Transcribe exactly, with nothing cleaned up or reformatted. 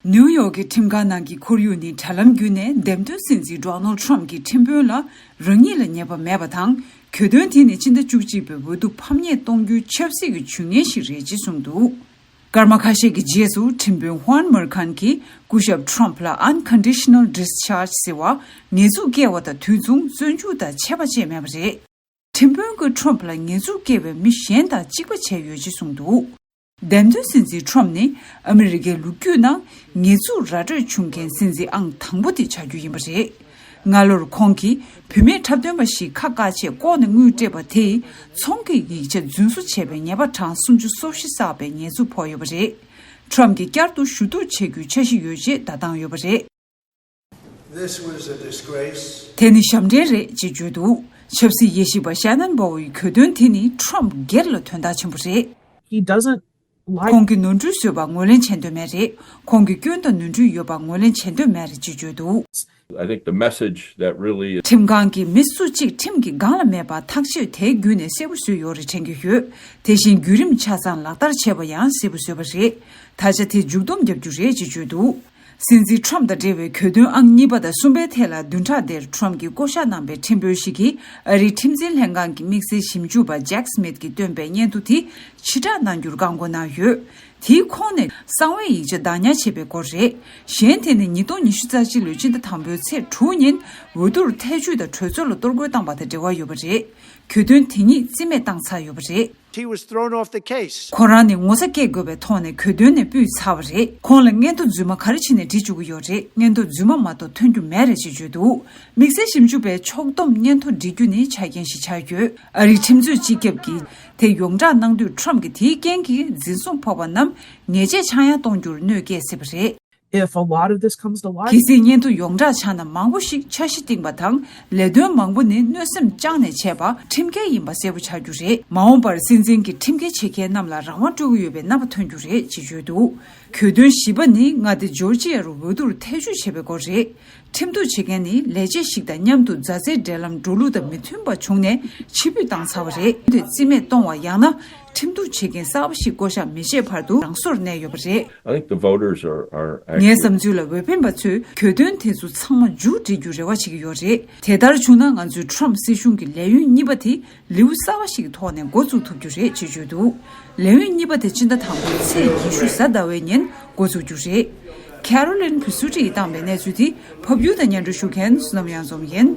ནིའུ་ཡོག་གི་ཁྲིམས་ཁང་ནང་གི་ཁོར་ཡུག་ནི་དྲ་ལམ་བརྒྱུད་ནས་འདེམས་ཐོན་སྲིད་འཛིན་ཌོ་ནལ་ཌི་ཊརམ་ཕི་གྱི་ཁྲིམས་དཔོན་ལ་རང་ཉིད་ལ་ཉེས་པ་མེད་པ་དང་། གྱོད་དོན་དེ་ནི་སྤྱི་ཟླ་བཅུ་གཅིག་པའི་འོས་བསྡུ་ཕམ་ཉེས་གཏོང་རྒྱུའི་ཆབ་སྲིད་ཀྱི་ཇུས་ངན་ཞིག་རེད་ཅེས་གསུངས་འདུག་སྐར་མ་ཁ་ཤས་ཀྱི་རྗེས་སུ་ཁྲིམས་དཔོན་ཧུའན་མར་ཁན་གྱིས་སྐུ་ཞབས་ཊརམ་ཕི་ལ་Unconditional Discharge ཟེར་བ་ངེས་འཛུགས་བཀལ་བ་དང་དུས་མཚུངས་བཙོན་འཇུག་དང་ཆད་པ་བཅད་མེད་པ་རེད། ཁྲིམས་དཔོན་གྱིས་ཊརམ་ཕི་ལ་ངེས་འཛུགས་བཀལ་བའི་མི་གཞན་དང་གཅིག་པ་བྱས་ཡོད་ཅེས་གསུངས་འདུག་འདེམས་ཐོན་སྲིད་འཛིན་ཊརམ་ཕི་ནི་ཨ་མི་རི་ཀའི་ལོ་རྒྱུས་ནང་ངེས་འཛུགས་ར་སྤྲོད་བྱུང་མཁན་སྲིད་འཛིན་ཨང་དང་པོ་དེ་ཆགས་རྒྱུ་ཡིན་པ་རེད། སྔ་ལོར་ཁོང་གིས་བུད་མེད་འཁྲབ་སྟོན་པ་ཞིག་ཁ་བཀག་ཆེད་ལྐོག་ནས་དངུལ་སྤྲད་པ་དེས་ཚོང་གི་ཡིག་ཆ་རྫུན་བཟོ་བྱས་པའི་ཉེས་པ་གྲངས་སུམ་ཅུ་སོ་བཞི་བསགས་པའི་ཉེས་འཛུགས་ཕོག་ཡོད་པ་རེད། ཊརམ་ཕི་གིས་བསྐྱར་དུ་ཞུ་གཏུག་བྱེད་རྒྱུའི་འཆར་གཞི་ཡོད་ཅེས་བརྡ་བཏང་ཡོད་པ་རེད། This was a disgrace. དེ་ནི་ཞབས་འདྲེན་རེད་ཅེས་བརྗོད་འདུག་ཆབ་སྲིད་དབྱེ་ཞིབ་པ་ཤ་ནན་བོའུ་ཡི་གྱོད་དོན་དེ་ནི་ཊརམ་ཕི་སྒེར་ལ་དོན་དག་ཆེན་པོ་རེད། He doesn't like ཁོང་གིས་ནོར་འཁྲུལ་བཟོས་པ་ངོས་ལེན་བྱེད་འདོད་མེད་རེད། ཁོང་གིས་སྐྱོན་དང་ནོར་འཁྲུལ་ཡོད་པ་ངོས་ལེན་བྱེད་འདོད་མེད་རེད་ཅེས་བརྗོད་འདུག I think the message that really is ཁྲིམས་ཁང་གིས་མི་སུ་གཅིག་ཁྲིམས་ཀྱི་སྒང་ལ་མེད་པ་ཐག་གཅོད་དེའི་བརྒྱུད་ནས་གསལ་པོ་བཟོས་ཡོད་རེད་དྲན་གྱི་ཡོད། དེ་བཞིན་བརྒྱུད་རིམ་ཆ་ཚང་ལག་བསྟར་བྱས་པ་ཡང་གསལ་པོ་བཟོས་པ་རེད། ད་ཆ་དེ་མཇུག་སྡོམ་རྒྱབ་རྒྱུ་རེད་ཅེས་བརྗོད་འདུག་སྲིད་འཛིན་ཊརམ་ཕི་དང་འབྲེལ་བའི་གྱོད་དོན་ཨང་གཉིས་པ་དང་གསུམ་པའི་ཐད་ལ་བདུན་ཕྲག་འདིར་ཊརམ་ཕི་གྱིས་བསྐོ་བཞག་གནང་པའི་ཁྲིམས་དཔོན་ཞིག་གིས་ཨ་རིའི་ཁྲིམས་འཛིན་ལྷན་ཁང་གི་དམིགས་བསལ་ཞིབ་འཇུག་པ་ཇེག་སི་མིཐ་ཀྱིས་བཏོན་པའི་སྙན་ཐོ་དེ་ཕྱིར་བསྒྲགས་གནང་རྒྱུར་བཀག་འགོག་གནང་ཡོད། དེའི་ཁོངས་ནས་གསང་བའི་ཡིག་ཆ་བདག་ཉར་བྱས་པའི་སྐོར་རེད། གཞན་དེ་ནི་ཉིས་སྟོང་ཉི་ཤུ་རྩ་གཅིག་ལོའི་སྤྱི་ཟླ་དང་པོའི་ཚེས་དྲུག་ཉིན་འོས་བསྡུར་ཐེ་བྱུས་དང་གྲོས་ཚོགས་ལ་གཏོར་རྒོལ་བཏང་པ་དང་འབྲེལ་བ་ཡོད་པ་རེད། གྱོད་དོན་དེ་ཉིད་རྩིས་མེད་བཏང་ཚར་ཡོད་པ་རེད། He was thrown off the case. ཁོ་རང་ནི་ངོ་ཚ་སྐྱེ་དགོས་པའི་ཐོག་ནས་གྱོད་དོན་ནས་ཕུད་ཚར་བ་རེད། ཁོང་ལ་སྙན་ཐོ་རྫུན་མ་ག་རེ་བྱས་ནས་འབྲི་བཅུག་གི་ཡོད་རེད། སྙན་ཐོ་རྫུན་མ་མ་གཏོགས་ཐོན་རྒྱུ་མེད་རེད་ཅེས་བརྗོད་འདུག་དམིགས་བསལ་ཞིབ་འཇུག་པས་ཕྱོགས་བསྡོམས་སྙན་ཐོ་འབྲི་རྒྱུ་ནི་ཆ་རྐྱེན་ཞིག་ཆགས་ཡོད། ཨ་རིའི་ཁྲིམས་རྩོད་སྤྱི་ཁྱབ་ཀྱིས་དེ་ཡོངས་བསྒྲགས་གནང་དུས་ཊརམ་ཕི་གིས་དེའི་རྐྱེན་གྱིས་འཛིན་བཟུང་ཕོག་པ་རྣམས་ཉེས་ཆད་ཆག་ཡང་གཏོང་རྒྱུར་གནོད་སྐྱེལ་སྲིད་པ་རེད། If a lot of this comes to light, གལ་སྲིད་སྙན་ཐོ་ཡོངས་བསྒྲགས་ཆགས་ན་མང་པོ་ཞིག་འཆར་གཞི་བཏིང་པ་དང་ལས་དོན་མང་པོ་ནི་གནོད་སེམས་བཅངས་ནས་བྱས་པ་ཁྲིམས་འགལ་ཡིན་པ་གསལ་པོ་ཆགས་རྒྱུ་རེད། མ་འོངས་པར་སྲིད་འཛིན་གྱིས་ཁྲིམས་འགལ་བྱེད་མཁན་རྣམས་ལ་རང་དབང་སྤྲོད་ཀྱི་ཡོད་པའི་རྣམ་པ་ཐོན་རྒྱུ་རེད་ཅེས་བརྗོད་འདུག་གྱོད་དོན་བཞི་པ་ནི་མངའ་སྡེ་ཇོར་ཇི་ཡ་རུ་འོས་བསྡུར་ཐེ་བྱུས་བྱས་པའི་སྐོར་རེད། ཁྲིམས་གཏུག་བྱེད་མཁན་ནི་ལས་བྱེད་ཞིག་དང་མཉམ་དུ་མཛའ་བརྩེའི་འབྲེལ་ལམ་འགྲོ་ལུགས་དང་མི་མཐུན་པ་བྱུང་ནས་ཕྱིར་འབུད་བཏང་ཚར་བ་རེད། དེ་རྩིས་མེད་གཏོང་བ་ཡང་ན་ཁྲིམས་གཏུག་བྱེད་མཁན་གསར་པ་ཞིག་བསྐོ་གཞག་མི་བྱེད་བར་དུ་རང་སོར་གནས་ཡོད་པ་རེད། I think the voters are, are ངའི་actually བསམ་ཚུལ་ལ་འོས་འཕེན་པ་ཚོས་གྱོད་དོན་དེ་ཚོ་ཚང་མ་མཇུག་སྒྲིལ་རྒྱུའི་རེ་བ་བྱེད་ཀྱི་ཡོད་རེད། དེ་ལྟར་བྱུང་ན་ང་ཚོའི་ཊརམ་ཕི་སྲིད་གཞུང་གི་ལས་ཡུན་གཉིས་པ་དེ་ལེའུ་གསར་བ་ཞིག་གི་ཐོག་ནས་འགོ་འཛུགས་ཐུབ་རྒྱུ་རེད་ཅེས་བརྗོད་འདུག་ལས་ཡུན་གཉིས་པ་དེ་སྤྱི་ཟླ་དང་པོའི་ཚེས་ཉི་ཤུ་གཟའ་ཟླ་བའི་ཉིན་འགོ་འཛུགས་རྒྱུ་རེད། ཁེ་རོ་ལིན་ཕུ་སུ་ཀྲི་ཡིས་བཏང་པའི་གནས་ཚུལ་དེ་ཕབ་སྒྱུར་དང་སྙན་སྒྲོན་ཞུ་མཁན་བསོད་ནམས་གཡང་འཛོམས་ཡིན།